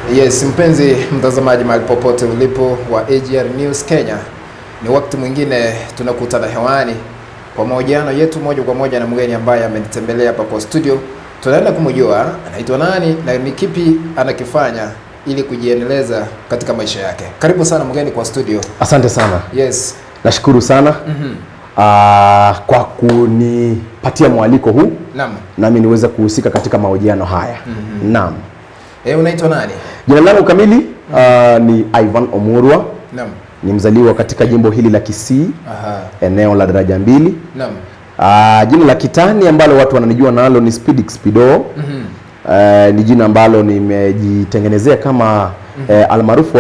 Yes, mpenzi mtazamaji mahali popote ulipo wa AGR News Kenya, ni wakati mwingine tunakutana hewani kwa mahojiano yetu moja kwa moja na mgeni ambaye amenitembelea hapa kwa studio. Tunaenda kumjua anaitwa nani na ni kipi anakifanya ili kujiendeleza katika maisha yake. Karibu sana mgeni kwa studio. Asante sana. Yes. Nashukuru sana kwa kunipatia mwaliko huu. Naam. Nami niweze kuhusika katika mahojiano haya. Naam. Unaitwa nani? Jina langu kamili ni Ivan Omurwa. Naam. Ni mzaliwa katika jimbo hili la Kisii. Aha. Eneo la Daraja Mbili. Naam. Jina la kitani ambalo watu wananijua nalo ni Speedix Pido. Ni jina ambalo nimejitengenezea kama almaarufu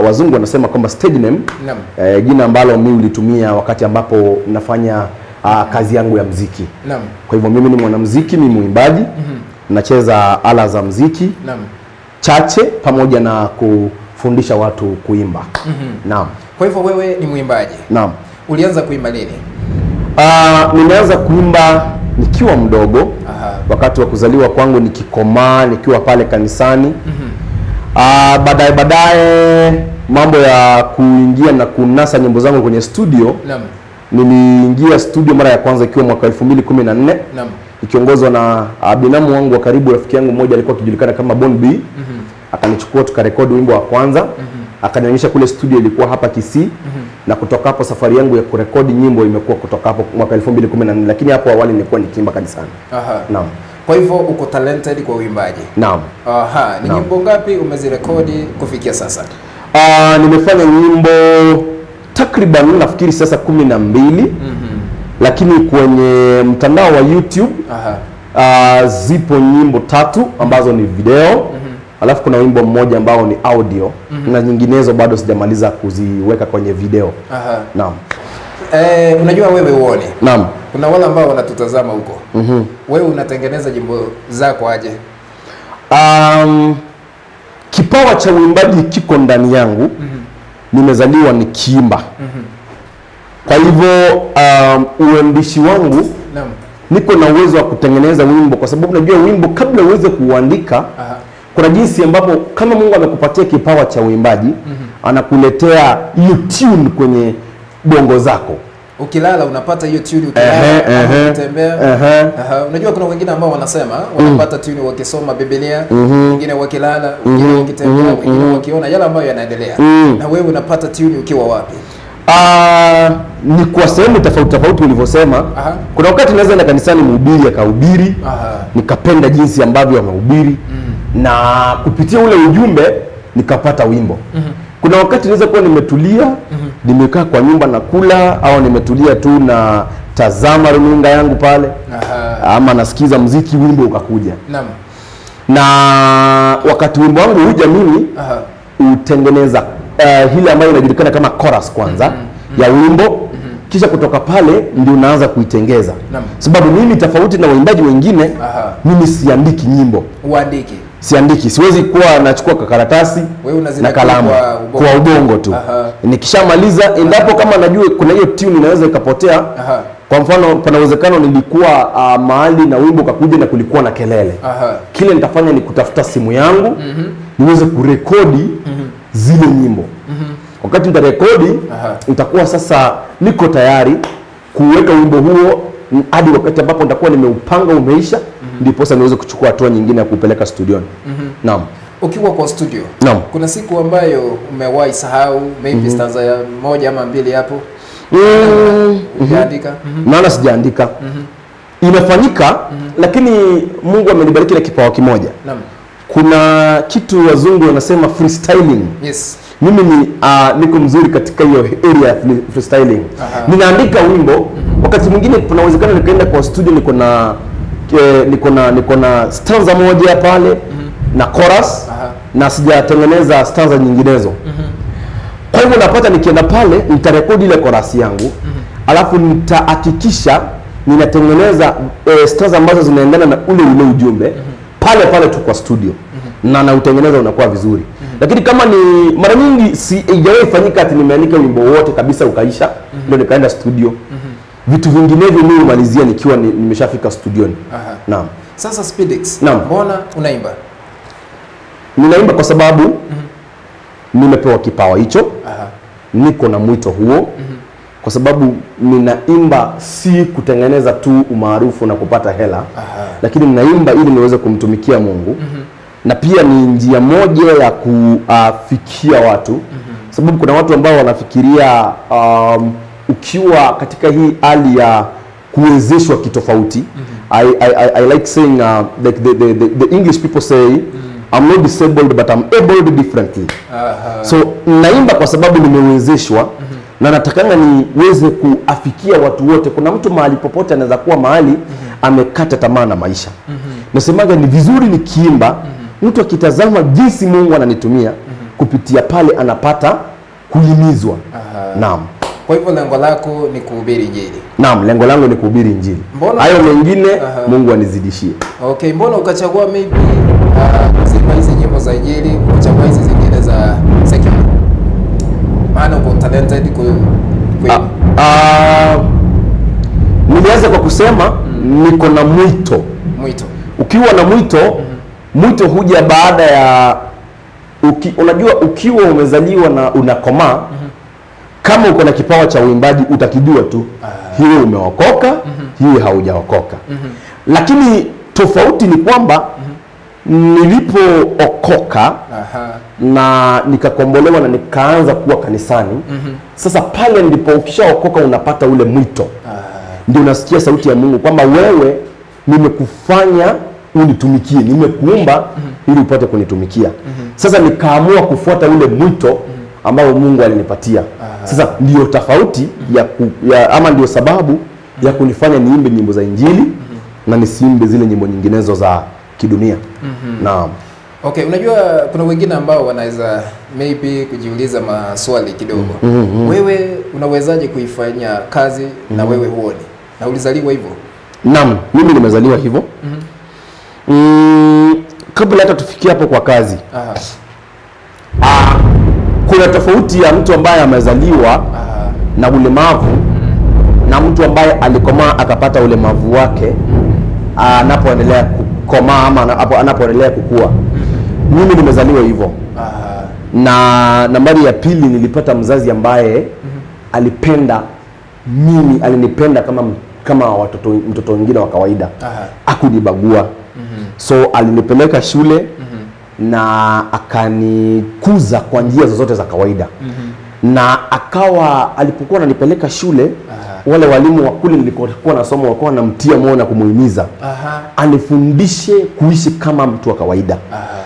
wazungu wanasema kwamba stage name. Naam. Jina ambalo mimi ulitumia wakati ambapo nafanya kazi yangu ya muziki. Naam. Kwa hivyo mimi ni mwanamuziki, mimi mwimbaji. Nacheza ala za muziki. Naam. Chache pamoja na kufundisha watu kuimba. Naam. Kwa hivyo wewe ni mwimbaji. Naam. Ulianza kuimba lini? Nimeanza kuimba nikiwa mdogo. Aha. Wakati wa kuzaliwa kwangu nikikomaa, nikiwa pale kanisani. Baadaye mambo ya kuingia na kunasa nyimbo zangu kwenye studio. Naam. Niliingia studio mara ya kwanza ikiwa mwaka 2014. Naam. Ikiongozwa na binamu wangu wa karibu, rafiki yangu mmoja alikuwa akijulikana kama Bon B. Akanichukua tukarekodi wimbo wa kwanza. Akanionyesha kule studio ilikuwa hapa Kisii. Na kutoka hapo safari yangu ya kurekodi nyimbo imekuwa kutoka hapo mwaka 2014, lakini hapo awali nilikuwa nikiimba kanisani. Aha. Naam. Kwa hivyo uko talented kwa uimbaji. Naam. Aha, ni Naam. nyimbo ngapi umezirekodi kufikia sasa? Nimefanya nyimbo takriban nafikiri sasa 12. Lakini kwenye mtandao wa YouTube Aha. Zipo nyimbo 3 ambazo ni video. Alafu kuna wimbo mmoja ambao ni audio. Na nyinginezo bado sijamaliza kuziweka kwenye video. Aha. Naam. Unajua wewe uone. Naam. Kuna wale ambao wanatutazama huko. Wewe unatengeneza nyimbo zako aje? Kipawa cha uimbaji kiko ndani yangu. Nimezaliwa nikiimba. Kwa hivyo uandishi wangu, Naam, niko na uwezo wa kutengeneza wimbo, kwa sababu najua wimbo kabla uweze kuuandika, kuna jinsi ambapo kama Mungu amekupatia kipawa cha uimbaji, anakuletea hiyo tune kwenye bongo zako. Ukilala unapata hiyo tune, ukilala, ukitembea. Unajua kuna wengine ambao wanasema wanapata tune wakisoma Biblia, wengine wakilala, wengine wakitembea, wengine wakiona yale ambayo yanaendelea. Na wewe unapata tune ukiwa wapi? Ni kwa sehemu tofauti tofauti ulivyosema. Kuna wakati naweza enda kanisani mhubiri akahubiri, nikapenda jinsi ambavyo amehubiri, na kupitia ule ujumbe nikapata wimbo. Kuna wakati naweza kuwa nimetulia, nimekaa kwa nyumba na kula, au nimetulia tu na tazama runinga yangu pale, ama nasikiza muziki, wimbo ukakuja. Naam. Na wakati wimbo wangu huja mimi utengeneza hile ambayo inajulikana kama chorus kwanza ya wimbo, kisha kutoka pale ndio unaanza kuitengeza. Sababu mimi tofauti na waimbaji wengine, mimi siandiki nyimbo. Uandiki? Siandiki, siwezi kuwa nachukua karatasi na kalamu kwa ubongo tu. Nikishamaliza, endapo kama najua kuna hiyo tune inaweza ikapotea. Kwa mfano pana uwezekano nilikuwa mahali na wimbo kakuja na kulikuwa na kelele. Kile nitafanya ni kutafuta simu yangu, niweze kurekodi zile nyimbo. Wakati nitarekodi, nitakuwa sasa niko tayari kuweka wimbo huo hadi wakati ambapo nitakuwa nimeupanga umeisha, ndipo sasa niweze kuchukua hatua nyingine ya kupeleka studioni. Naam. Ukiwa kwa studio, Naam, kuna siku ambayo umewahi sahau maybe stanza ya 1 ama 2 hapo? Hujaandika? Maana sijaandika. Inafanyika, lakini Mungu amenibariki na kipawa kimoja. Naam. Kuna kitu wazungu wanasema freestyling. Yes. Mimi ni niko mzuri katika hiyo area ya freestyling. Ninaandika wimbo, wakati mwingine kuna uwezekano nikaenda kwa studio niko na stanza moja pale na chorus, na sijatengeneza stanza nyinginezo. Kwa hivyo napata nikienda pale nitarekodi ile chorus yangu, alafu nitahakikisha ninatengeneza stanza ambazo zinaendana na ule ujumbe pale pale tu kwa studio. Na nautengeneza unakuwa vizuri. Lakini kama ni mara nyingi sijawahi fanyika ati nimeandika wimbo wote kabisa ukaisha, ndio nikaenda studio. Vitu vinginevyo mimi humalizia nikiwa nimeshafika studioni. Naam. Sasa Speedix, Naam. mbona unaimba? Ninaimba kwa sababu nimepewa kipawa hicho. Niko na mwito huo. Kwa sababu ninaimba si kutengeneza tu umaarufu na kupata hela, lakini ninaimba ili niweze kumtumikia Mungu. Na pia ni njia moja ya kufikia watu. Sababu kuna watu ambao wanafikiria ukiwa katika hii hali ya kuwezeshwa kitofauti. I like saying like the English people say I'm not disabled but I'm abled differently. So naimba kwa sababu nimewezeshwa na natakanga niweze kuafikia watu wote. Kuna mtu mahali popote anaweza kuwa mahali amekata tamaa na maisha. Nasemaga ni vizuri nikiimba, mtu akitazama jinsi Mungu ananitumia kupitia pale anapata kuhimizwa. Naam. Kwa hivyo lengo lako ni kuhubiri Injili. Naam, lengo langu ni kuhubiri Injili. Hayo mengine Mungu anizidishie. Okay, mbona ukachagua maybe kuzimba hizi nyimbo za Injili, ukachagua hizi zingine za secular? Maana uko talented kuimba. Nilianza kwa kusema niko na mwito. Mwito. Ukiwa na mwito, mwito huja baada ya unajua ukiwa umezaliwa na unakomaa, kama uko na kipawa cha uimbaji utakijua tu. Hiyo umeokoka, hiyo haujaokoka. Lakini tofauti ni kwamba nilipookoka na nikakombolewa na nikaanza kuwa kanisani, sasa pale ndipo ukishaokoka unapata ule mwito. Ndio unasikia sauti ya Mungu kwamba wewe nimekufanya unitumikie, nimekuumba ili upate kunitumikia. Sasa nikaamua kufuata ule mwito ambao Mungu alinipatia. Sasa ndio tofauti ya ama ndio sababu ya kunifanya niimbe nyimbo za Injili na nisiimbe zile nyimbo nyinginezo za kidunia. Naam. Okay, unajua kuna wengine ambao wanaweza maybe kujiuliza maswali kidogo. Wewe unawezaje kuifanya kazi na wewe huoni? Na ulizaliwa hivyo? Naam, mimi nimezaliwa hivyo. Kabla hata tufikie hapo kwa kazi. Kuna tofauti ya mtu ambaye amezaliwa na ulemavu na mtu ambaye alikomaa akapata ulemavu wake anapoendelea kukomaa ama anapoendelea kukua. Mimi nimezaliwa hivyo. Na nambari ya pili nilipata mzazi ambaye alipenda mimi, alinipenda kama watoto mtoto wengine wa kawaida. Hakunibagua. So alinipeleka shule na akanikuza kwa njia zozote za kawaida. Na akawa alipokuwa ananipeleka shule, wale walimu wa kule nilikokuwa nasoma walikuwa wanamtia moyo na kumuhimiza anifundishe kuishi kama mtu wa kawaida.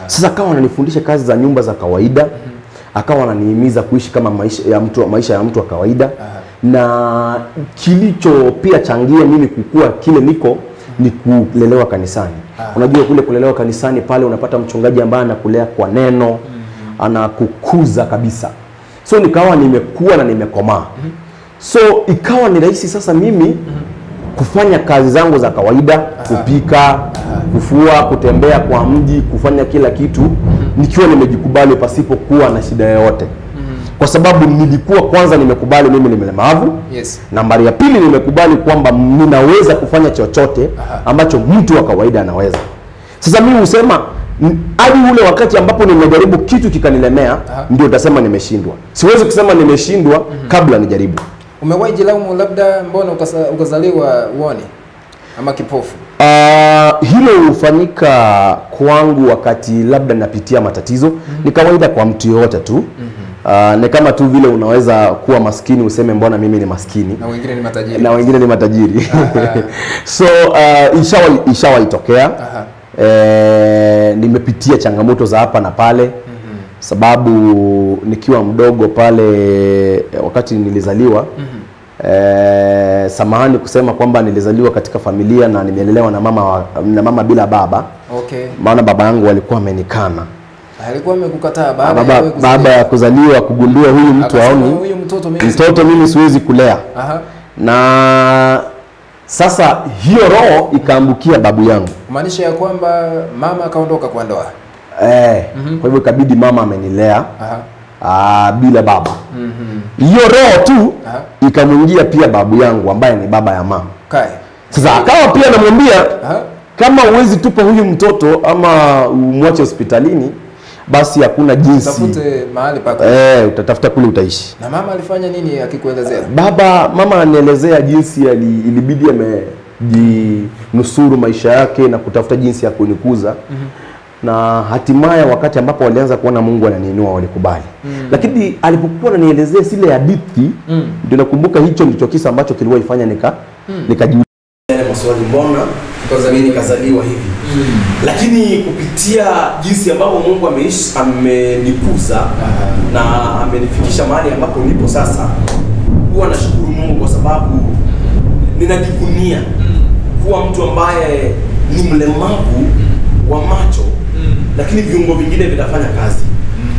Sasa akawa ananifundisha kazi za nyumba za kawaida, akawa ananihimiza kuishi kama maisha ya mtu wa kawaida. Na kilicho pia changia mimi kukua kile niko ni kulelewa kanisani. Unajua kule kulelewa kanisani pale unapata mchungaji ambaye anakulea kwa neno, anakukuza kabisa. So nikawa nimekua na nimekomaa. So ikawa ni rahisi sasa mimi kufanya kazi zangu za kawaida, kupika, kufua, kutembea kwa mji, kufanya kila kitu nikiwa nimejikubali pasipokuwa na shida yoyote. Kwa sababu nilikuwa kwanza nimekubali mimi ni mlemavu. Yes. Nambari ya pili nimekubali kwamba ninaweza kufanya chochote ambacho mtu wa kawaida anaweza. Sasa mimi husema hadi ule wakati ambapo nimejaribu kitu kikanilemea, ndio utasema nimeshindwa. Siwezi kusema nimeshindwa kabla nijaribu. Umewahi jilaumu labda mbona ukazaliwa uone ama kipofu? Hilo hufanyika kwangu wakati labda napitia matatizo. Ni kawaida kwa mtu yoyote tu. Ni kama tu vile unaweza kuwa maskini useme mbona mimi ni maskini na wengine ni matajiri. Na wengine ni matajiri. So ishawahi tokea. Nimepitia changamoto za hapa na pale. Sababu nikiwa mdogo pale wakati nilizaliwa, samahani kusema kwamba nilizaliwa katika familia na nimelelewa na mama bila baba. Okay. Maana baba yangu alikuwa amenikana. Alikuwa amekukataa baada ya kuzaliwa, kugundua huyu mtu haoni, huyu mtoto mimi siwezi kulea. Na sasa hiyo roho ikaambukia babu yangu. Maanisha ya kwamba mama akaondoka kwa ndoa. Kwa hivyo ikabidi mama amenilea bila baba. Hiyo roho tu ikamwingia pia babu yangu ambaye ni baba ya mama. Okay. Sasa akawa pia anamwambia kama huwezi tupa huyu mtoto ama umwache hospitalini, basi hakuna jinsi. Utafute mahali pa utatafuta kule utaishi. Na mama alifanya nini akikuelezea? Mama anielezea jinsi ilibidi amejinusuru maisha yake na kutafuta jinsi ya kunikuza. Na hatimaye wakati ambapo walianza kuona Mungu ananiinua walikubali. Lakini alipokuwa ananielezea zile hadithi, ndio nakumbuka hicho ndicho kisa ambacho kiliwaifanya nikajiuliza yale maswali, mbona mimi nikazaliwa hivi? Lakini kupitia jinsi ambavyo Mungu amenikuza na amenifikisha mahali ambapo nipo sasa, huwa nashukuru Mungu kwa sababu ninajivunia kuwa mtu ambaye ni mlemavu wa macho, lakini viungo vingine vinafanya kazi.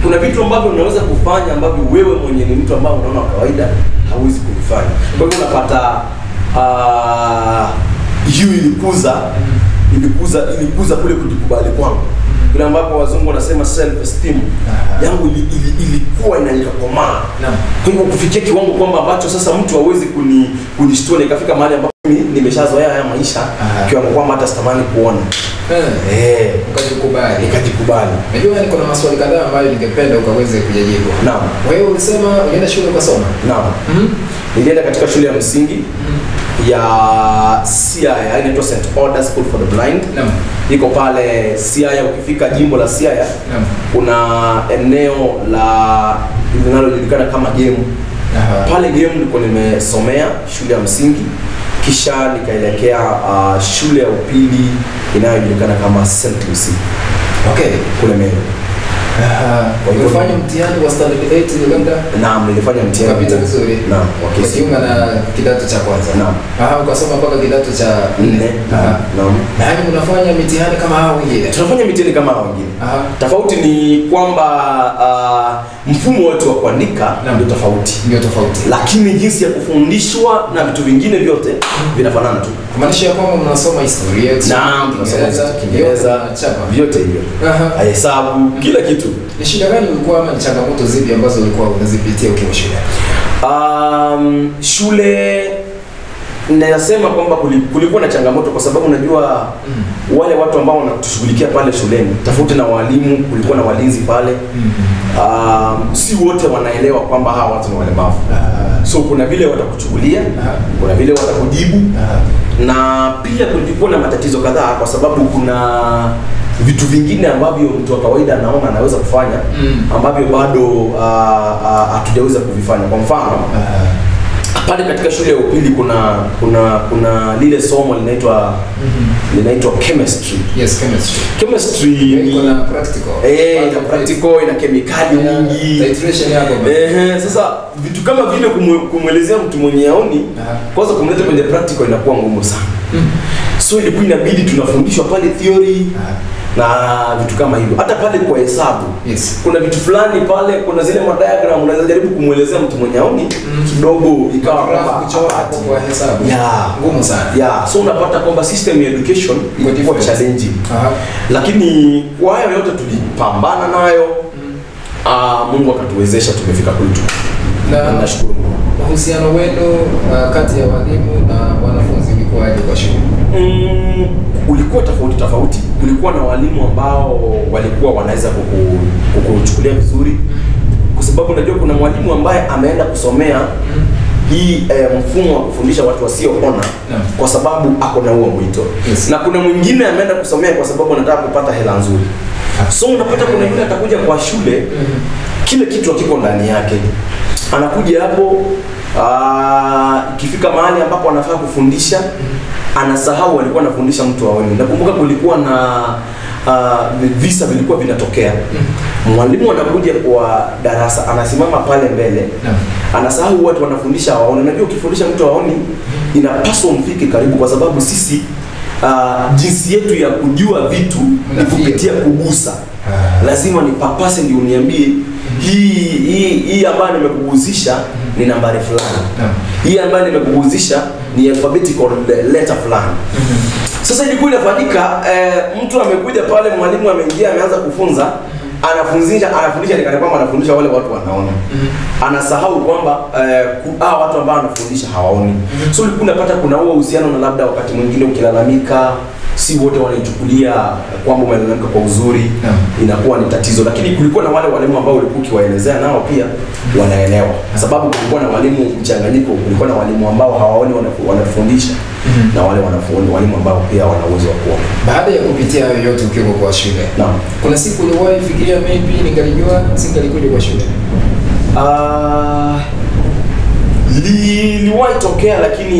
Kuna vitu ambavyo unaweza kufanya ambavyo wewe mwenye ni mtu ambaye unaona kawaida hauwezi kuvifanya. Kwa hivyo unapata hiyo ilikuza kule kujikubali kwangu. Kule ambapo wazungu wanasema self esteem yangu ilikuwa inanikakomaa. Kwa hivyo kufikia kiwango kwamba ambacho sasa mtu hawezi kunishtua, nikafika mahali ambapo mimi nimeshazoea haya maisha kiwango kwamba hata sitamani kuona. Ukajikubali. Nikajikubali. Najua niko na maswali kadhaa ambayo ningependa ukaweze kuyajibu. Naam. Wewe ulisema ulienda shule ukasoma? Naam. Nilienda katika shule ya msingi ya Siaya, inaitwa St. Order School for the Blind. Naam. Iko pale Siaya, ukifika jimbo la Siaya. Naam. Kuna eneo la linalojulikana kama Gemu. Pale Gemu ndiko nimesomea shule ya msingi, kisha nikaelekea shule ya upili inayojulikana kama St. Lucy. Okay, kule Meru. Ulifanya mtihani wa standard 8 Uganda? Naam, nilifanya mtihani. Ukapita vizuri. Naam, ukajiunga na kidato cha kwanza. Naam. Ukasoma mpaka kidato cha 4. Naam. Na yani mnafanya mitihani kama hao wengine? Tunafanya mitihani kama hao wengine. Tofauti ni kwamba mfumo wetu wa kuandika ndio tofauti. Ndio tofauti. Lakini jinsi ya kufundishwa na vitu vingine vyote vinafanana tu. Kumaanisha kwamba mnasoma historia, Naam, tunasoma Kiingereza, chapa, vyote hivyo. Hesabu, kila kitu. Ni shida gani ulikuwa ama ni changamoto zipi ambazo ulikuwa unazipitia ukiwa shule? Shule nasema kwamba kulikuwa na changamoto kwa sababu unajua wale watu ambao wanatushughulikia pale shuleni, tofauti na walimu, kulikuwa na walinzi pale. Si wote wanaelewa kwamba hawa watu ni walemavu. So kuna vile watakuchukulia, kuna vile watakujibu. Na pia kulikuwa na matatizo kadhaa kwa sababu kuna vitu vingine ambavyo mtu wa kawaida anaona anaweza kufanya ambavyo bado hatujaweza kuvifanya. Kwa mfano, pale katika shule ya upili kuna lile somo linaitwa linaitwa chemistry. Yes, chemistry. Chemistry iko na practical. Ina practical, ina kemikali nyingi. Titration yako. Sasa vitu kama vile kumuelezea mtu mwenye haoni, kwanza kumleta kwenye practical inakuwa ngumu sana. So ilikuwa inabidi tunafundishwa pale theory na vitu kama hivyo. Hata pale kwa hesabu. Yes. Kuna vitu fulani pale, kuna zile diagram unaweza jaribu kumuelezea mtu mwenye haoni kidogo ikawa kwamba kuchora kwa hesabu. Ngumu sana. So unapata kwamba system ya education ilikuwa challenging. Lakini kwa hayo yote tulipambana nayo. Mungu akatuwezesha tumefika kule tu. Na nashukuru Mungu. Uhusiano wenu kati ya walimu na wanafunzi ulikuwaje kwa shule? Ulikuwa tofauti tofauti. Kulikuwa na walimu ambao walikuwa wanaweza kukuchukulia vizuri, kwa sababu unajua kuna mwalimu ambaye ameenda kusomea hii mfumo wa kufundisha watu wasioona kwa sababu ako na huo mwito. Yes. Na kuna mwingine ameenda kusomea kwa sababu anataka kupata hela nzuri. So unapata kuna yule atakuja kwa shule kile kitu hakiko ndani yake. Anakuja hapo, ikifika mahali ambapo anafaa kufundisha anasahau alikuwa anafundisha mtu aone. Nakumbuka kulikuwa na visa vilikuwa vinatokea. Mwalimu anakuja kwa darasa, anasimama pale mbele, anasahau watu wanafundisha waone. Unajua ukifundisha mtu aone inapaswa umfike karibu, kwa sababu sisi jinsi yetu ya kujua vitu ni kupitia kugusa. Lazima nipapase ndio uniambie hii ambayo nimekuguzisha ni nambari fulani. Hii ambayo nimekuguzisha ni alphabetical letter fulani. Sasa ilikuwa inafanyika, mtu amekuja pale, mwalimu ameingia, ameanza kufunza, anafundisha ni kana kwamba anafundisha wale watu wanaona. Anasahau kwamba watu ambao anafundisha hawaoni. So ulikuwa unapata kuna huo uhusiano, na labda wakati mwingine ukilalamika si wote wanaichukulia kwamba umelalamika kwa uzuri, inakuwa ni tatizo. Lakini kulikuwa na wale walimu ambao ulikuwa ukiwaelezea nao pia wanaelewa, sababu kulikuwa na walimu mchanganyiko, kulikuwa na walimu ambao hawaoni wanafundisha na wale walimu ambao pia wana uwezo wa kuona. Baada ya kupitia hayo yote ukiwa kwa shule, kuna siku uliwahi fikiria maybe ningalijua singalikuja kwa shule? Liliwahi tokea, lakini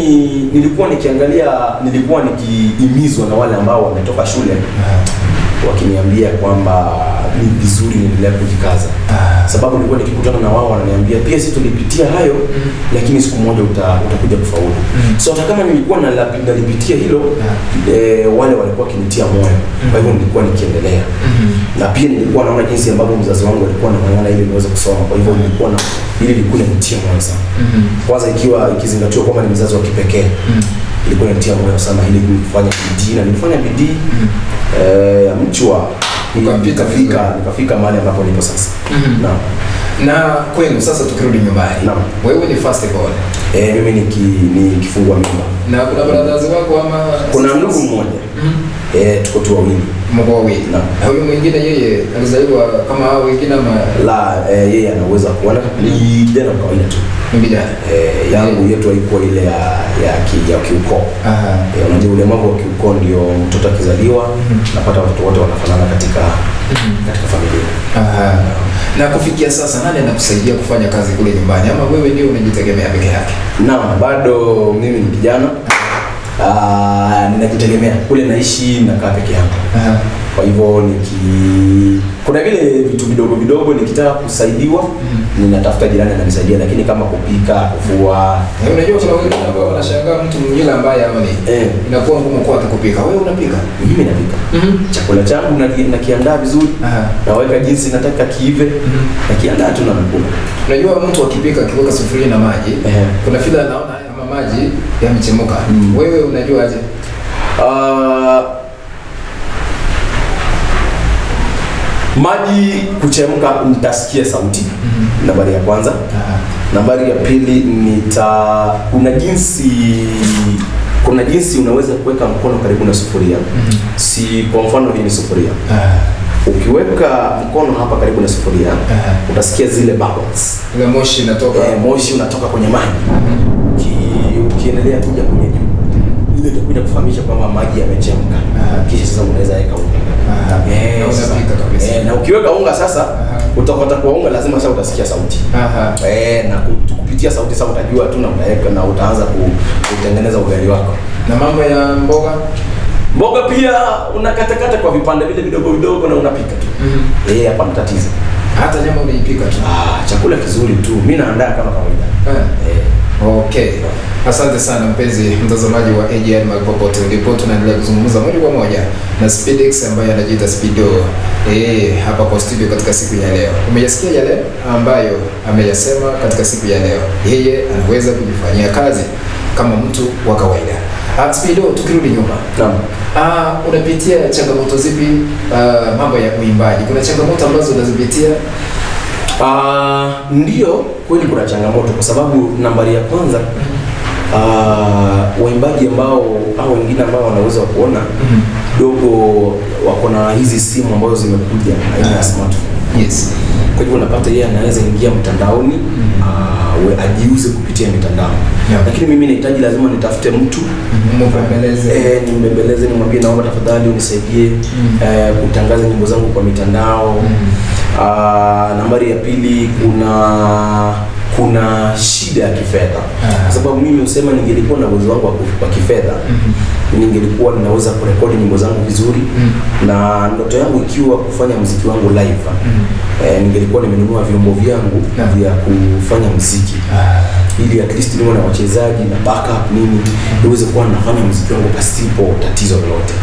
nilikuwa nikiangalia, nilikuwa nikihimizwa na wale ambao wametoka shule wakiniambia kwamba ni vizuri niendelee kujikaza. Sababu nilikuwa nikikutana na wao wananiambia pia sisi tulipitia hayo, lakini siku moja utakuja kufaulu. So hata kama nilikuwa nalipitia hilo, wale walikuwa wakinitia moyo. Kwa hivyo nilikuwa nikiendelea. Na pia nilikuwa naona jinsi ambavyo mzazi wangu alikuwa anang'ang'ana ili niweze kusoma. Kwa hivyo nilikuwa na ili ilikuwa inanitia moyo sana. Kwanza ikiwa ikizingatiwa kwamba ni mzazi wa kipekee. Ilikuwa inanitia moyo sana ili kufanya bidii, na nilifanya bidii ya mchwa nikafika mahali ambapo nipo sasa. Naam. Na kwenu sasa tukirudi nyumbani. Wewe ni first born. Mimi ni kifungua mimba. Na kuna brothers wako ama kuna ndugu mmoja? Tuko tu wawili. Mko wawili. Naam. Huyu mwingine yeye alizaliwa kama hao wengine ama la? Yeye anaweza kuona ni kijana kawaida tu. Ni kijana. Yangu yetu haikuwa ile ya kiukoo. Unajua ulemavu wa kiukoo ndio mtoto akizaliwa napata watoto wote wanafanana katika familia. Na kufikia sasa nani anakusaidia kufanya kazi kule nyumbani ama wewe ndio unajitegemea peke yake? Naam, bado mimi ni kijana. Ninajitegemea. Kule naishi nakaa peke yangu. Kwa hivyo kuna vile vitu vidogo vidogo nikitaka kusaidiwa ninatafuta jirani ananisaidia, lakini kama kupika, kufua. Unajua kuna wengine ambao wanashangaa mtu mwingine ambaye haoni. Inakuwa ngumu kwake kupika. Wewe unapika? Mimi napika. Chakula changu nakiandaa vizuri. Naweka jinsi nataka kiive. Nakiandaa tu na nakula. Unajua mtu akipika akiweka sufuria na maji, kuna vile anaona ama maji yamechemuka. Wewe unajua aje? Maji kuchemka nitasikia sauti. Nambari ya kwanza. Nambari ya pili kuna jinsi unaweza kuweka mkono karibu na sufuria. Si kwa mfano hii ni sufuria. Ukiweka mkono hapa karibu na sufuria, utasikia zile bubbles. Ile moshi inatoka. Moshi unatoka kwenye maji. Ukiendelea kuja kwenye juu, ile itakuja kufahamisha kwamba maji yamechemka. Kisha sasa unaweza weka unga. Na unapika kabisa. Na ukiweka unga sasa, utakota kwa unga lazima sasa utasikia sauti. Na kupitia sauti sasa utajua tu na utaweka na utaanza kutengeneza ugali wako. Na mambo ya mboga? Mboga pia unakatakata kwa vipande vile vidogo vidogo na unapika tu. Hapa ni tatizo. Hata nyama unaipika tu. Chakula kizuri tu. Mimi naandaa kama kawaida. Okay. Asante sana mpenzi mtazamaji wa AGN mahali popote ulipo, tunaendelea kuzungumza moja kwa moja na Speedex ambaye anajiita Speedo hapa kwa studio katika siku ya leo. Umeyasikia yale ambayo ameyasema katika siku ya leo. Yeye anaweza kujifanyia kazi kama mtu wa kawaida. Speedo, tukirudi nyuma. Naam. Unapitia changamoto zipi mambo ya uimbaji? Kuna changamoto ambazo unazipitia? Ndio, kweli kuna changamoto kwa sababu nambari ya kwanza waimbaji ambao au wengine ambao wanaweza kuona dogo wako na hizi simu ambazo zimekuja aina ya smartphone. Yes. Kwa hivyo unapata yeye anaweza ingia mtandaoni ajiuze kupitia mitandao. Lakini mimi nahitaji lazima nitafute mtu mbembeleze, nimbembeleze, nimwambie naomba tafadhali unisaidie kutangaza nyimbo zangu kwa mitandao. Nambari ya pili kuna shida ya kifedha. Kwa sababu mimi usema ningelikuwa na uwezo wangu wa kifedha, ningelikuwa ninaweza kurekodi nyimbo zangu vizuri, na ndoto yangu ikiwa kufanya muziki wangu live. Ningelikuwa nimenunua vyombo vyangu vya kufanya muziki. Ili at least niwe na wachezaji na backup nini, niweze kuwa nafanya muziki wangu pasipo tatizo lolote.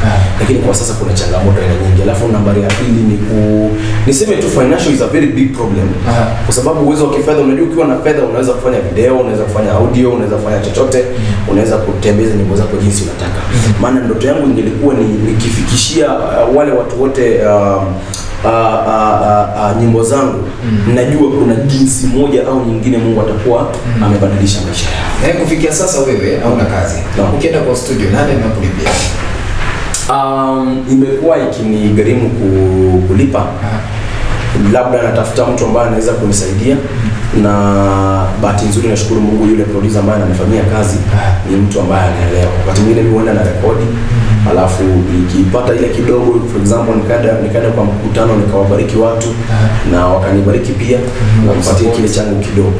Lakini kwa sasa kuna changamoto aina nyingi. Alafu nambari ya pili ni niseme tu financial is a very big problem. Kwa sababu uwezo wa kifedha, unajua ukiwa na fedha unaweza kufanya video, unaweza kufanya audio, unaweza kufanya chochote, unaweza kutembeza nyimbo zako jinsi unataka. Maana ndoto yangu ingelikuwa ni nikifikishia wale watu wote nyimbo zangu, najua kuna jinsi moja au nyingine Mungu atakuwa amebadilisha maisha yao. Na kufikia sasa wewe hauna kazi. No. Ukienda kwa studio nani anakulipia? Imekuwa ikinigharimu kulipa. Labda natafuta mtu ambaye anaweza kunisaidia, na bahati nzuri nashukuru Mungu yule producer ambaye ananifanyia kazi ni mtu ambaye anaelewa. Wakati mwingine mimi huenda na rekodi, alafu nikipata ile kidogo, for example nikaenda kwa mkutano nikawabariki watu na wakanibariki pia, na nipatie kile changu kidogo.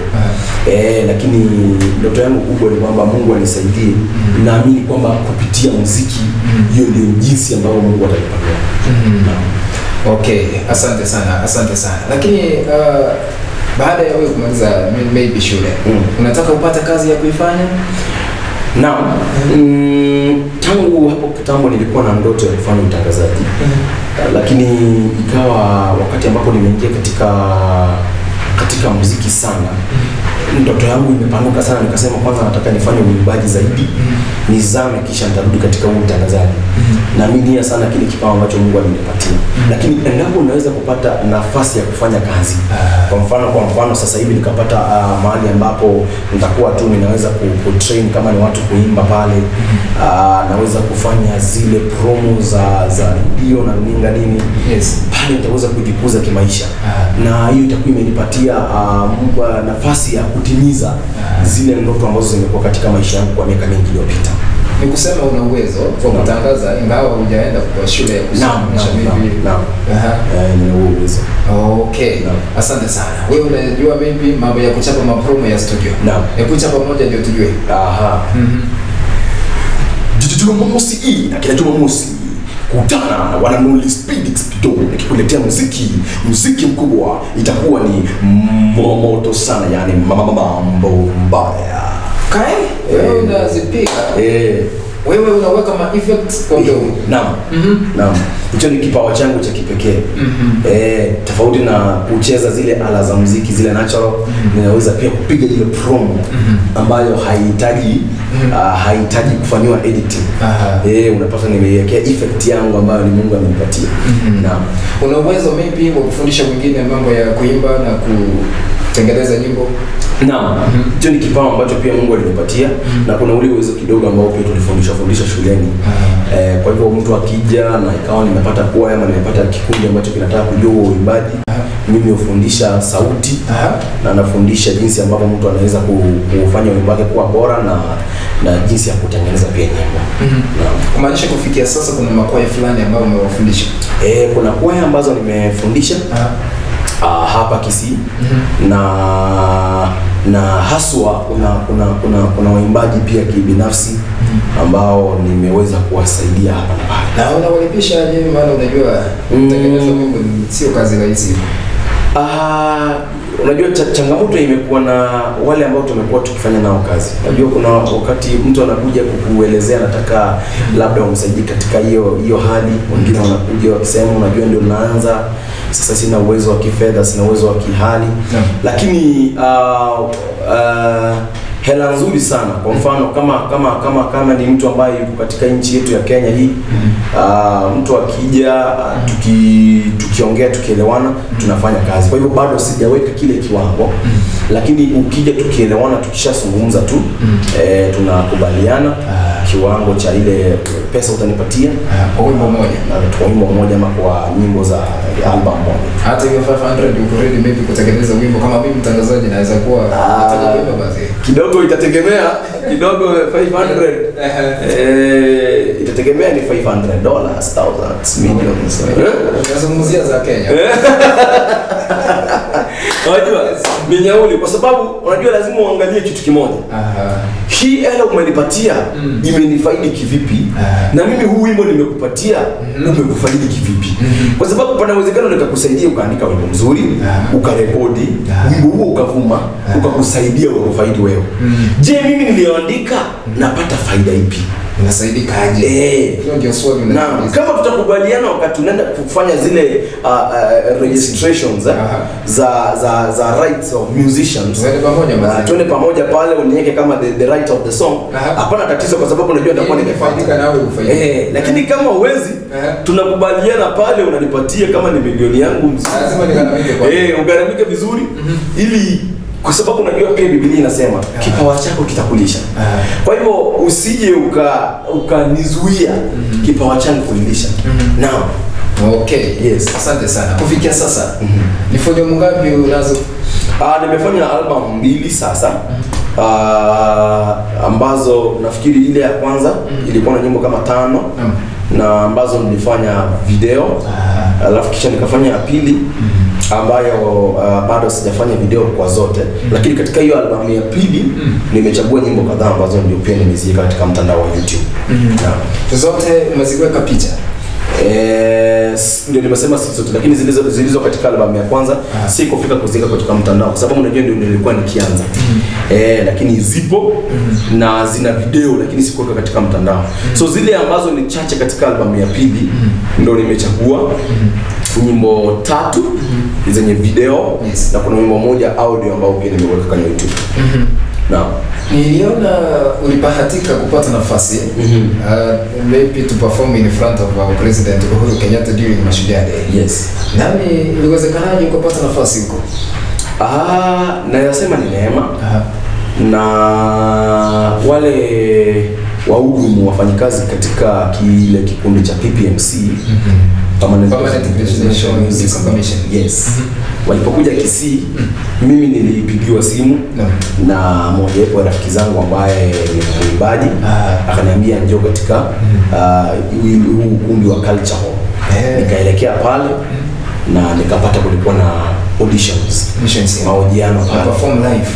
Lakini ndoto yangu kubwa ni kwamba Mungu anisaidie. Naamini kwamba kupitia muziki hiyo ndio jinsi ambayo Mungu atanipangia. Okay, asante sana, asante sana. Lakini baada ya wewe kumaliza maybe shule, unataka upate kazi ya kuifanya? Naam. Tangu hapo kitambo nilikuwa na ndoto ya kufanya utangazaji. Lakini ikawa wakati ambapo nimeingia katika muziki sana, ndoto yangu imepanuka sana. Nikasema kwanza nataka nifanye uimbaji zaidi, nizame, kisha nitarudi katika huu utangazaji. Naamini sana kile kipawa ambacho Mungu amenipatia. Lakini endapo naweza kupata nafasi ya kufanya kazi, kwa mfano sasa hivi nikapata mahali ambapo nitakuwa tu ninaweza ku train kama ni watu kuimba pale, naweza kufanya zile promo za radio na runinga nini. Pale nitaweza kujikuza kimaisha. Na hiyo itakuwa imenipatia nafasi ya kutimiza zile ndoto ambazo zimekuwa katika maisha yangu kwa miaka mingi iliyopita. Ni kusema una uwezo wa kutangaza ingawa hujaenda kwa shule ya kusomesha maybe. Naam. Nina uwezo. Okay. Asante sana. Wewe unajua maybe mambo ya kuchapa mapromo ya studio. Naam. Ya kuchapa moja ndio tujue. Aha. Jumamosi hii na kila Jumamosi kutana na wana Speed Speedo nikikuletea muziki mkubwa, itakuwa ni moto sana, yani mambo mbaya. Kai, wewe unazipiga. Wewe unaweka ma effects kwa mdomo. Naam. Naam. Hicho ni kipawa changu cha kipekee. Tofauti na kucheza zile ala za muziki zile natural, ninaweza pia kupiga ile promo ambayo haihitaji haihitaji kufanywa editing. Unapata nimeiwekea effect yangu ambayo ni Mungu amenipatia. Naam. Una uwezo maybe wa kufundisha wengine mambo ya kuimba na kutengeneza nyimbo? Naam. Hicho ni kipawa ambacho pia Mungu alinipatia, na kuna ule uwezo kidogo ambao pia tulifundishwa shuleni. Kwa hivyo mtu akija na ikawa nimepata kuwa ama nimepata kikundi ambacho kinataka kujua uimbaji, mimi hufundisha sauti na nafundisha jinsi ambavyo mtu anaweza kufanya wimbo wake kuwa bora na jinsi ya kutengeneza pia nyimbo. Naam. Kumaanisha kufikia sasa kuna makwaya fulani ambayo umewafundisha? Kuna kwaya ambazo nimefundisha hapa Kisii, na haswa kuna waimbaji pia kibinafsi ambao nimeweza kuwasaidia hapa na pale. Na unawalipisha aje? Maana unajua kutengeneza wimbo sio kazi rahisi. Unajua changamoto imekuwa na wale ambao tumekuwa tukifanya nao kazi. Unajua kuna wakati mtu anakuja kukuelezea anataka labda umsaidie katika hiyo hali, wengine wanakuja wakisema unajua ndio naanza sasa, sina uwezo wa kifedha, sina uwezo wa kihali. Lakini hela nzuri sana. Kwa mfano kama ni mtu ambaye yuko katika nchi yetu ya Kenya hii, mtu akija tukiongea tukielewana tunafanya kazi. Kwa hivyo bado sijaweka kile kiwango, lakini ukija tukielewana tukishazungumza tu tunakubaliana kiwango cha ile pesa utanipatia kwa wimbo mmoja, na kwa wimbo mmoja ama kwa nyimbo za album moja. Hata hiyo 500 uko ready maybe kutengeneza wimbo? Kama mimi mtangazaji naweza kuwa nataka kuimba basi. Kidogo itategemea, kidogo 500 itategemea ni $500, thousands, millions. Unazungumzia za Kenya. Unajua ni nyauli, kwa sababu unajua lazima uangalie kitu kimoja. Hii hela umenipatia imenifaidi kivipi? Na mimi huu wimbo nimekupatia umekufaidi kivipi? Kwa sababu pana uwezekano nikakusaidia ukaandika wimbo mzuri, ukarekodi, wimbo huo ukavuma, ukakusaidia ukafaidi wewe. Je, mimi nilioandika napata faida ipi? Unasaidikaje? Hiyo ndio swali. Na kama tutakubaliana wakati tunaenda kufanya zile registrations za rights of musicians, tuende pamoja pale uniweke kama the right of the song, hapana tatizo, kwa sababu unajua nitakuwa nimefaidika na wewe ufaidike. Lakini kama huwezi, tunakubaliana pale unanipatia kama ni milioni yangu mzuri. Lazima nigharamike kwa. Ugharamike vizuri ili, kwa sababu unajua pia Biblia inasema kipawa chako kitakulisha. Kwa hivyo usije ukanizuia kipawa changu kuilisha. Naam. Okay. Yes. Asante sana. Kufikia sasa ni volume ngapi unazo? Nimefanya album 2 sasa. Ambazo nafikiri ile ya kwanza ilikuwa na nyimbo kama 5 na ambazo nilifanya video. Alafu kisha nikafanya ya pili ambayo bado sijafanya video kwa zote, lakini katika hiyo albamu ya pili nimechagua nyimbo kadhaa ambazo ndio pia nimeziweka katika mtandao wa YouTube. Zote umeziweka picha? Ndio nimesema si zote, lakini zilizo katika albamu ya kwanza sikufika kuziweka katika mtandao kwa sababu unajua ndio nilikuwa nikianza. Lakini zipo na zina video, lakini sikuweka katika mtandao. So zile ambazo ni chache katika albamu ya pili ndio nimechagua nyimbo 3 zenye video. Yes. Na kuna wimbo moja audio ambao pia nimeweka kwenye YouTube. Naam. Niliona ulibahatika kupata nafasi maybe to perform in front of our President Uhuru Kenyatta during Mashujaa Day. Yes. Nami iliwezekanaje kupata nafasi huko? Naweza sema ni neema. Na wale wahudumu wafanyikazi katika kile kikundi cha PPMC, Permanent Presidential Music Commission. Yes. Walipokuja Kisii, mimi nilipigiwa simu na mmoja wapo wa rafiki zangu ambaye ni mwimbaji, akaniambia njoo katika huu ukumbi wa Culture Hall. Nikaelekea pale na nikapata kulikuwa na auditions, mahojiano pale, perform live.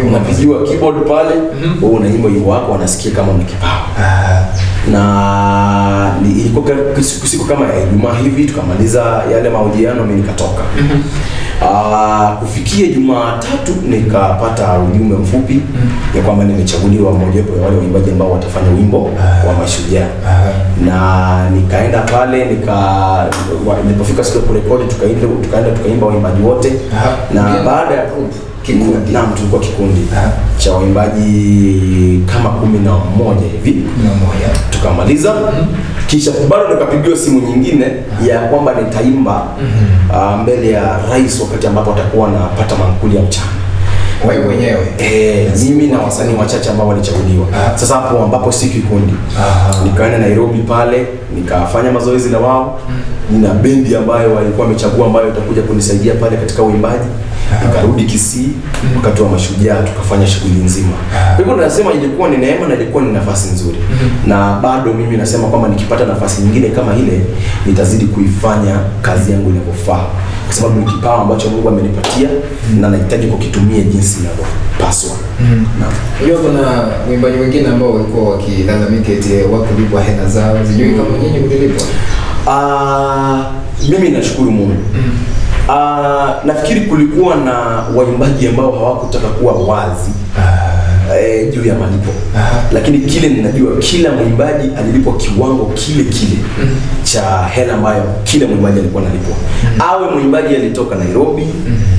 Unapigiwa keyboard pale, wewe unaimba wimbo wako, wanasikia kama una kipawa. Na ilikuwa siku kama ya Ijumaa hivi, tukamaliza yale mahojiano, mimi nikatoka. Kufikia Jumatatu nikapata ujumbe mfupi ya kwamba nimechaguliwa mmoja wapo ya wale waimbaji ambao watafanya wimbo wa Mashujaa. Na nikaenda pale, nilipofika siku ya kurekodi tukaenda tukaimba waimbaji wote. Na baada ya kikundi, naam, tulikuwa kikundi cha waimbaji kama 11 hivi. 11. Tukamaliza. Kisha bado nikapigiwa simu nyingine ya kwamba nitaimba mbele ya rais wakati ambapo atakuwa anapata mankuli ya mchana. Wewe mwenyewe? Mimi na wasanii wachache ambao walichaguliwa. Sasa hapo ambapo si kikundi. Nikaenda Nairobi pale, nikafanya mazoezi na wao. Nina bendi ambayo walikuwa wamechagua ambayo itakuja kunisaidia pale katika uimbaji. Nikarudi Kisii wakati wa Mashujaa tukafanya shughuli nzima. Kwa hivyo nasema ilikuwa ni neema na ilikuwa ni nafasi nzuri. Na bado mimi nasema kwamba nikipata nafasi nyingine kama ile nitazidi kuifanya kazi yangu inavyofaa, kwa sababu ni kipawa ambacho Mungu amenipatia na nahitaji kukitumia jinsi inavyopaswa. Naam. Unajua kuna waimbaji wengine ambao walikuwa wakilalamika eti wakulipwa hela zao. Sijui kama nyinyi mlilipwa. Mimi nashukuru Mungu. Nafikiri kulikuwa na waimbaji ambao hawakutaka kuwa wazi juu ya malipo. Lakini kile ninajua kila mwimbaji alilipwa kiwango kile kile cha hela ambayo kila mwimbaji alikuwa analipwa. Awe mwimbaji alitoka Nairobi,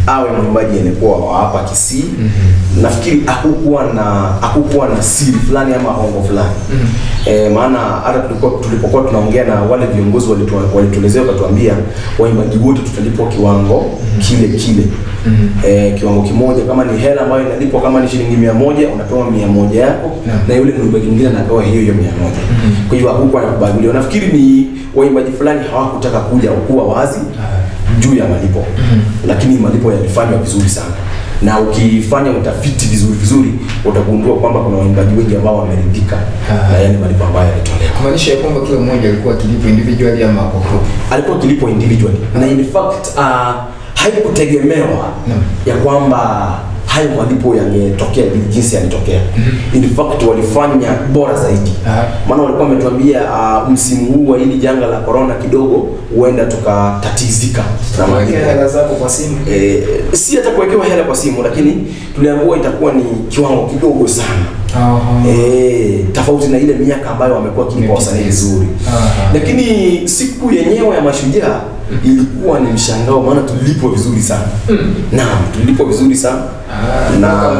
awe mwimbaji alikuwa hapa Kisii. Nafikiri hakukuwa na siri fulani ama hongo fulani. Maana hata tulipokuwa tunaongea na wale viongozi walituelezea wakatuambia waimbaji wote tutalipwa kiwango kile kile. Kiwango kimoja, kama ni hela ambayo inalipwa kama ni shilingi 100 unapewa 100 yako, na yule mwimbaji mwingine anapewa hiyo hiyo 100. Kwa hiyo hakukuwa na kubaguliwa. Nafikiri ni waimbaji fulani hawakutaka kuja kuwa wazi juu ya malipo. Lakini malipo yalifanywa vizuri sana. Na ukifanya utafiti vizuri vizuri utagundua kwamba kuna waimbaji wengi ambao wameridhika na yale malipo ambayo yalitolewa. Kumaanisha kwamba kila mmoja alikuwa akilipwa individually ama kwa group? Alikuwa akilipwa individually. Na in fact haikutegemewa ya kwamba hayo malipo yangetokea jinsi yalitokea. In fact walifanya bora zaidi. Maana walikuwa wametuambia msimu huu wa hili janga la corona kidogo huenda tukatatizika na malipo. Hela zako kwa simu? Si hata kuwekewa hela kwa simu, lakini tuliambiwa itakuwa ni kiwango kidogo sana. Tofauti na ile miaka ambayo wamekuwa kilipa wasanii vizuri. Lakini siku yenyewe ya Mashujaa Ilikuwa ni mshangao maana tulilipwa vizuri sana. Naam, tulilipwa vizuri sana. Na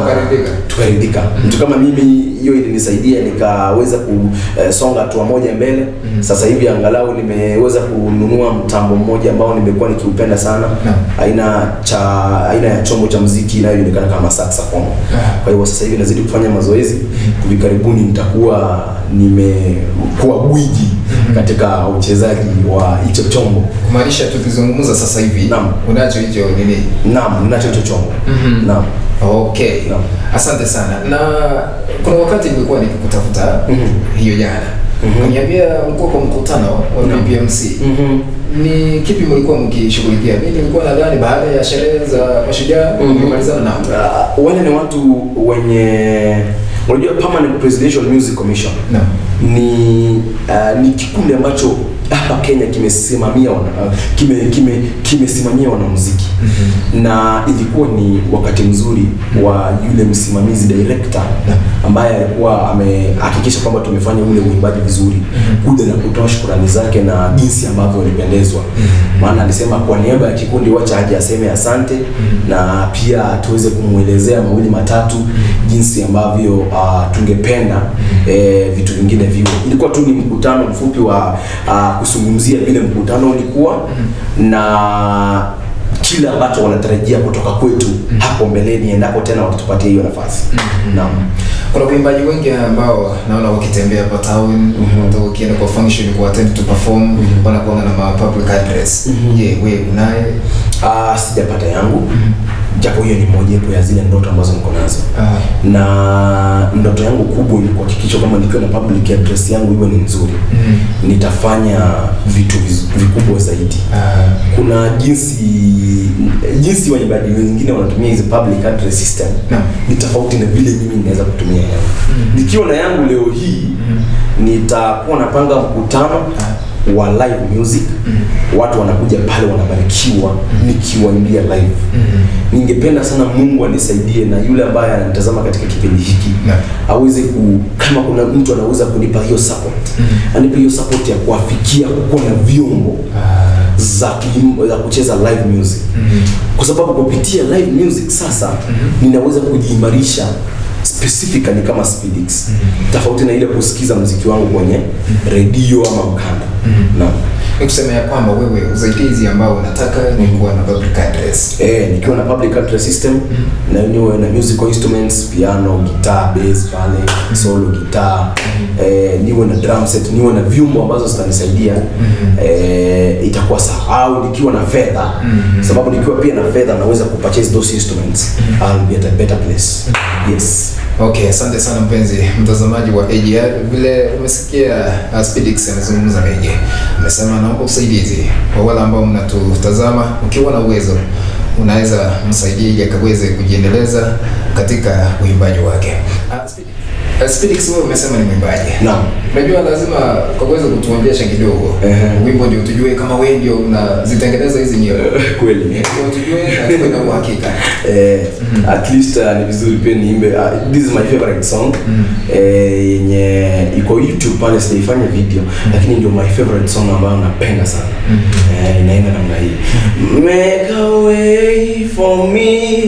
tukaridhika. Mtu kama mimi hiyo ilinisaidia nikaweza kusonga hatua moja mbele. Sasa hivi angalau nimeweza kununua mtambo mmoja ambao nimekuwa nikiupenda sana. Aina ya chombo cha muziki inayojulikana kama saxophone. Kwa hiyo sasa hivi nazidi kufanya mazoezi. Hivi karibuni nitakuwa nimekuwa gwiji katika uchezaji wa hicho chombo. Kumaanisha tukizungumza sasa hivi unacho hicho nini? Naam, ninacho hicho chombo. Naam. Okay. Naam. Asante sana. Na kuna wakati nilikuwa nikikutafuta hiyo jana. Kaniambia ulikuwa kwa mkutano wa BPMC. Ni kipi mlikuwa mkishughulikia? Mimi nilikuwa nadhani baada ya sherehe za mashujaa mlimalizana nao. Wale ni watu wenye unajua Permanent Presidential Music Commission. Naam. Ni kikundi ambacho hapa Kenya kimesimamia kimesimamia wanamuziki. Na ilikuwa ni wakati mzuri wa yule msimamizi director ambaye alikuwa amehakikisha kwamba tumefanya ule uimbaji vizuri, kuja na kutoa shukrani zake na jinsi ambavyo walipendezwa. Maana alisema kwa niaba ya kikundi wacha aje aseme asante, na pia tuweze kumuelezea mawili matatu jinsi ambavyo tungependa vitu vingine viwe. Ilikuwa tu ni mkutano mfupi wa kuzungumzia vile mkutano ulikuwa na kile ambacho wanatarajia kutoka kwetu hapo mbeleni endapo tena watatupatia hiyo nafasi. Naam. Kuna waimbaji wengi ambao naona wakitembea hapa town, watu wakienda kwa function kwa attend to perform, wanakuwa na ma public address. Je, wewe unaye? Sijapata yangu. Japo hiyo ni mojawapo ya zile ndoto ambazo niko nazo. Na ndoto yangu kubwa ni kuhakikisha kama nikiwa na public address yangu iwe ni nzuri. Nitafanya vitu vikubwa zaidi. Kuna jinsi waimbaji wengine wanatumia hizi public address system. Ni tofauti na vile mimi ninaweza kutumia yangu. Nikiwa na yangu leo hii nitakuwa napanga mkutano wa live music. Watu wanakuja pale wanabarikiwa nikiwaimbia live. Ningependa sana Mungu anisaidie na yule ambaye ananitazama katika kipindi hiki aweze kama kuna mtu anaweza kunipa hiyo support. Anipe hiyo support ya kuafikia kuwa na vyombo za kucheza live music. Kwa sababu kupitia live music sasa ninaweza kujiimarisha specifically kama Speedix. Tofauti na ile kusikiza muziki wangu kwenye radio ama mkanda. Naam. Nikusema ya kwamba wewe usaidizi ambao unataka ni kuwa na public address. Nikiwa na public address system na niwe na musical instruments, piano, guitar, bass pale, solo guitar, niwe na drum set, niwe na vyombo ambazo zitanisaidia. Itakuwa sawa. Au nikiwa na fedha. Sababu nikiwa pia na fedha naweza kupurchase those instruments. I'll be at a better place. Yes. Okay, asante sana mpenzi mtazamaji wa AGR. Vile umesikia Speedix amezungumza mengi. Amesema naomba usaidizi kwa wale ambao mnatutazama, ukiwa na uwezo unaweza msaidie ili akaweze kujiendeleza katika uimbaji wake. Speedix, wewe umesema ni mwimbaji. Naam. Unajua lazima kwa kuweza kutuonyesha kidogo wimbo ndio tujue kama wewe ndio unazitengeneza hizi nyimbo. Kweli. Ndio tujue na tuwe na uhakika. At least ni vizuri pia niimbe. This is my favorite song. Yenye iko YouTube pale, sijaifanya video, lakini ndio my favorite song ambayo napenda sana. Inaenda namna hii. Make a way for me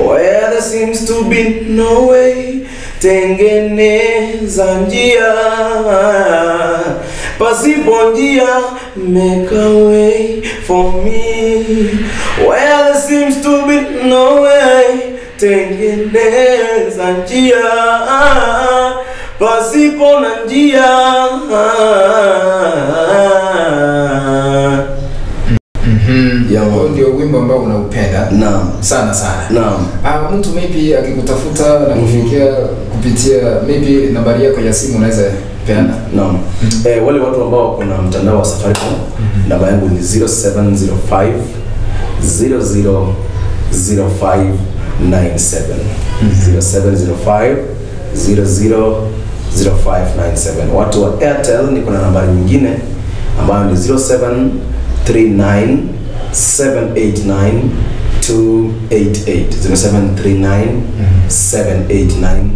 where there seems to be no way. Tengeneza njia pasipo njia. Make a way for me where there seems to be no way. Tengeneza njia pasipo na njia. Huo ndio wimbo ambao unaupenda. Naam. Sana sana. Naam. Mtu maybe akikutafuta na kufikia kupitia maybe nambari yako ya simu unaweza peana. Naam. Wale watu ambao kuna mtandao wa Safaricom, namba yangu ni 0705 00 0597. 0705 00 0597. Watu wa Airtel niko na nambari nyingine ambayo ni 0739 789 288. 0739 789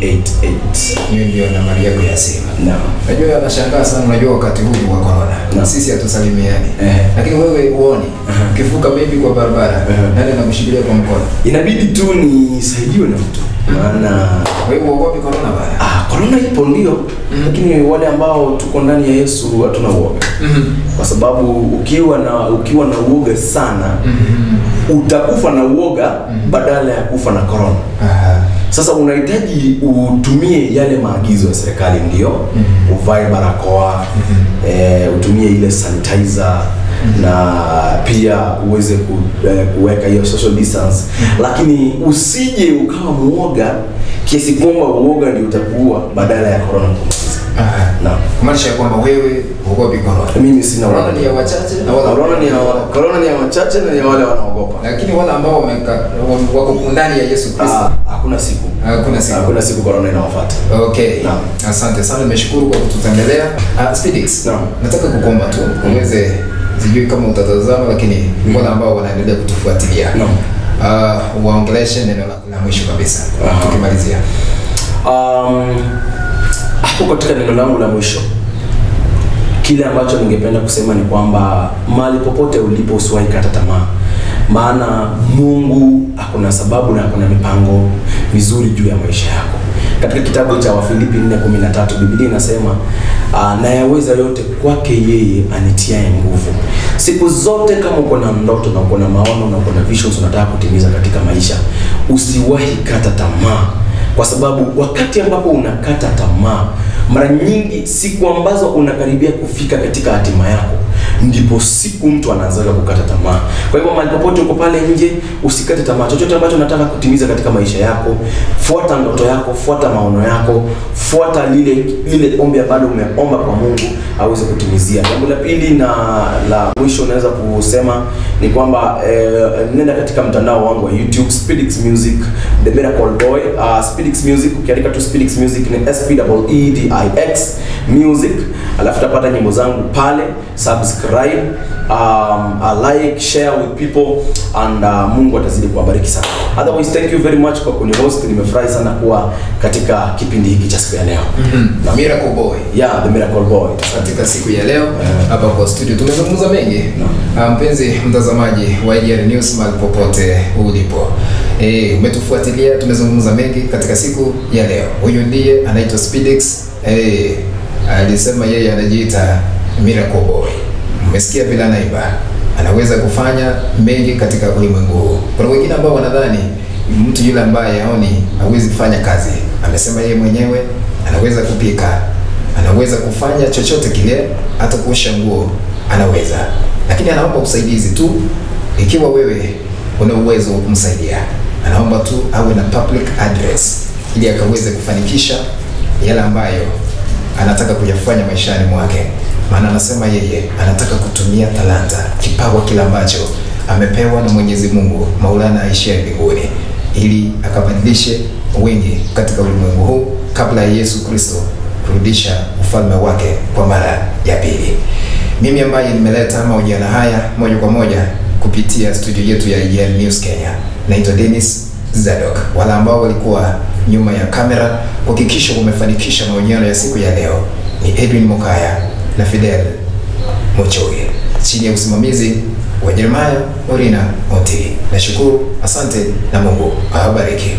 288. Hiyo ndio nambari yako ya simu. Naam. Unajua anashangaa sana, unajua wakati huu wa corona. Sisi hatusalimiani. Lakini wewe uone ukivuka maybe kwa barabara, nani anakushikilia kwa mkono? Inabidi tu nisaidiwe na mtu. Maana wewe uogopi corona bana? Corona ipo ndio, lakini wale ambao tuko ndani ya Yesu hatuna uoga. Kwa sababu ukiwa na uoga sana, utakufa na uoga badala ya kufa na corona. Sasa unahitaji utumie yale maagizo ya serikali ndio, uvae barakoa, utumie ile sanitizer, na pia uweze kuweka hiyo social distance. Lakini usije ukawa muoga kiasi kwamba uoga ndio utakuua badala ya corona kumaliza. Naam. Kumaanisha kwamba wewe huogopi corona. Mimi sina uoga. Corona ni ya wachache na wala corona ni ya wachache na ya wale wanaogopa. Lakini wale ambao wako ndani ya Yesu Kristo, hakuna siku. Hakuna siku corona inawafuata. Okay. Naam. Asante sana, nimeshukuru kwa kututembelea. Speedix. Naam. Nataka kukuomba tu uweze, sijui kama utatazama, lakini wale ambao wanaendelea kutufuatilia. Naam. Waongeleshe neno la mwisho kabisa tukimalizia. Hapo katika neno langu la mwisho, kile ambacho ningependa kusema ni kwamba mahali popote ulipo usiwahi kata tamaa. Maana Mungu akona sababu na akona mipango mizuri juu ya maisha yako. Katika kitabu cha Wafilipi 4:13 Biblia inasema, nayaweza yote kwake yeye anitiaye nguvu. Siku zote kama uko na ndoto na uko na maono na uko na visions unataka kutimiza katika maisha, usiwahi kata tamaa. Kwa sababu wakati ambapo unakata tamaa, mara nyingi siku ambazo unakaribia kufika katika hatima yako, ndipo siku mtu anaanza kukata tamaa. Kwa hivyo mahali popote uko pale nje, usikate tamaa. Chochote ambacho unataka kutimiza katika maisha yako, fuata ndoto yako, fuata maono yako, fuata lile ombi ambalo umeomba kwa Mungu aweze kutimizia. Jambo la pili na la mwisho naweza kusema ni kwamba nenda katika mtandao wangu wa YouTube, Speedix Music, The Miracle Boy. Speedix Music, ukiandika tu Speedix Music ni SPEEDIX Music, alafu utapata nyimbo zangu pale. Subscribe, like, share with people, and Mungu atazidi kuwabariki sana. Otherwise, thank you very much kwa kunihost. Nimefurahi sana kuwa katika kipindi hiki cha siku ya leo. Miracle Boy. Yeah, the Miracle Boy. Katika siku ya leo hapa kwa studio tumezungumza mengi. Mpenzi mtazamaji wa AGR News mahali popote ulipo, umetufuatilia, tumezungumza mengi katika siku ya leo. Huyu ndiye anaitwa Speedix. Alisema yeye anajiita Miracle Boy. Umesikia vile anaimba. Anaweza kufanya mengi katika ulimwengu huu. Kuna wengine ambao wanadhani mtu yule ambaye haoni hawezi kufanya kazi. Amesema yeye mwenyewe anaweza kupika, anaweza kufanya chochote kile, hata kuosha nguo anaweza. Lakini anaomba usaidizi tu. Ikiwa wewe una uwezo wa kumsaidia, anaomba tu awe na public address ili akaweze kufanikisha yale ambayo anataka kuyafanya maishani mwake. Maana anasema yeye anataka kutumia talanta, kipawa kile ambacho amepewa na Mwenyezi Mungu Maulana aishie mbinguni, ili akabadilishe wengi katika ulimwengu huu kabla ya Yesu Kristo kurudisha ufalme wake kwa mara ya pili. Mimi ambaye nimeleta mahojiano haya moja kwa moja kupitia studio yetu ya AGR News Kenya, naitwa Dennis Zadok. Wala ambao walikuwa nyuma ya kamera kuhakikisha umefanikisha mahojiano ya siku ya leo ni Edwin Mokaya na Fidel Mochoge, chini ya usimamizi wa Jeremiah Orina Oti. Nashukuru, asante na Mungu awabariki.